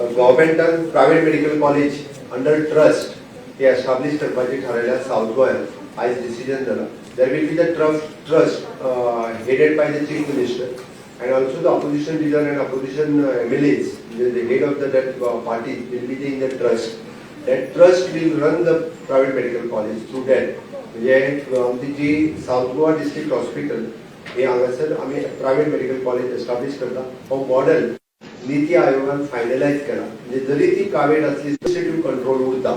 गव्हर्मेंटान private medical college under trust हे establish करपाचे थारायल्या. South गोंयान आयज डिसिजन जाला. There will be the trust headed by the Chief Minister and also the opposition leader and opposition MLAs, the head of the that party will be in the trust. That trust will run the private medical college through that. म्हणजे आमची जी south Goa district hospital हे हांगासर आमी private medical college establish करता. हो model नीती आयोगान finalise केला. म्हणजे जरी ती प्रायव्हेट असली, एडमिनिस्ट्रेटिव्ह कंट्रोल उरता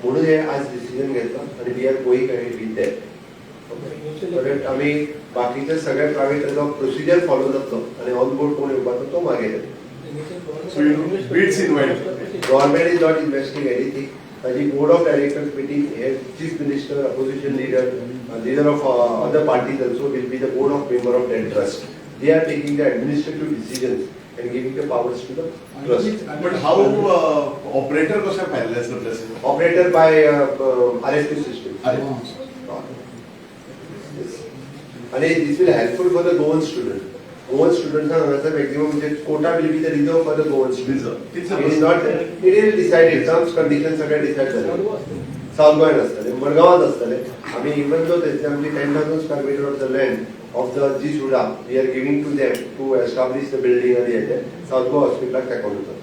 म्हणून हे आज डिसिजन घेतला आणि we are going ahead with that. परत आमी बाकीचे सगळे प्रायव्हेट प्रोसिजर फॉलो जातलो आणि ऑन बोर्ड कोण येवपाचो तो मागीर. So you bids invite. Government is not investing anything. ताजी board of directors meeting hey Chief Minister, opposition leader, leader of other parties also will be the board of member of that trust. They are taking the administrative decisions and giving the powers to the trust. But how operator कशें finalise करतले? Operator by RFQ system. अरे. Yes. आणि this will helpful for the Goan student. Goan स्टुडंट्सांक हांगासर maximum म्हणजे quota will be the reserve for the Goan student. Reserve. कितले? It is not, it is decided. Terms condition सगळे decide जाले. South गोंयान आसतले, मडगांवात आसतले. आमी इवन दो तेंचे आमची 10,000 square meter of the land of the GSUDA we are giving to them to establish the building आनी हेते साऊथ गोवा हॉस्पिटलाक तेंकोन वता.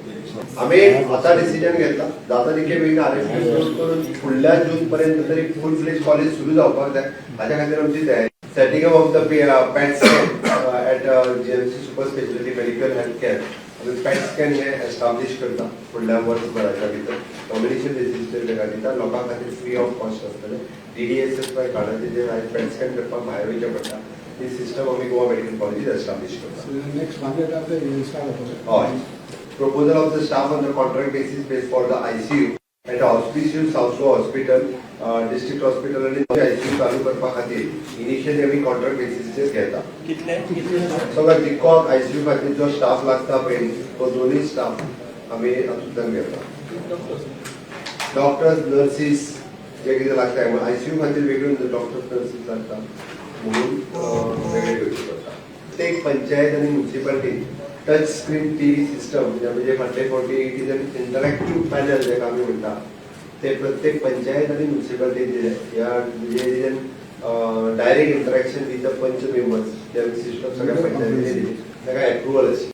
आमी आतां डिसिजन घेतला, जाता तितके बेगीन आरएफपी करून फुडल्या जून पर्यंत तरी फूल फ्लेज कॉलेज सुरू जावपाक जाय, हाच्या खातीर आमची तयारी. Setting up of the PET scan at GMC super speciality medical health care. आमी पॅट स्कॅन हे एस्टाब्लीश करता फुडल्या वर्सभराच्या भितर. नॉमिनेशन बेसीसचेर ताका दिता. लोकां खातीर फ्री ऑफ कॉस्ट आसतले. डीडीएसएस वाय कार्डाचेर जे आयज पॅट स्कॅन करपाक भायर वयचें पडटा, ही सिस्टम आमी गोवा मेडिकल कॉलेजीत एस्टाब्लीश करता. नेक्स्ट मागीर स्टार्ट जातलें. हय. Proposal of the staff on the contract basis based for the ICU at Hospicio South Goa Hospital, District Hospital आणि ICU चालू करपा खातीर इनिशियली आमी कॉन्ट्रॅक्ट बेसिसचेर घेता. कितले कितले? सगळ्या जितको आयसीयू खातीर जो स्टाफ लागता पळय, तो दोनूय स्टाफ आमी हातूंतल्यान घेता. डॉक्टर्स, नर्सीस जे कितें लागता, आयसीयू खातीर वेगळ्यो डॉक्टर्स, नर्सीस लागता म्हणून वेगळे घेवचे पडटा. प्रत्येक पंचायत आनी municipality touch screen TV system, म्हणजे फाटले फावटी it is an interactive panel जाका आमी म्हणटा, ते प्रत्येक पंचायत आनी म्युन्सिपालिटी दिले. ह्या म्हणजे it is an direct interaction with the panch members. ते आमी सिस्टम सगळ्या पंचायतींनी दिली, ताका एप्रुवल आशिल्ली.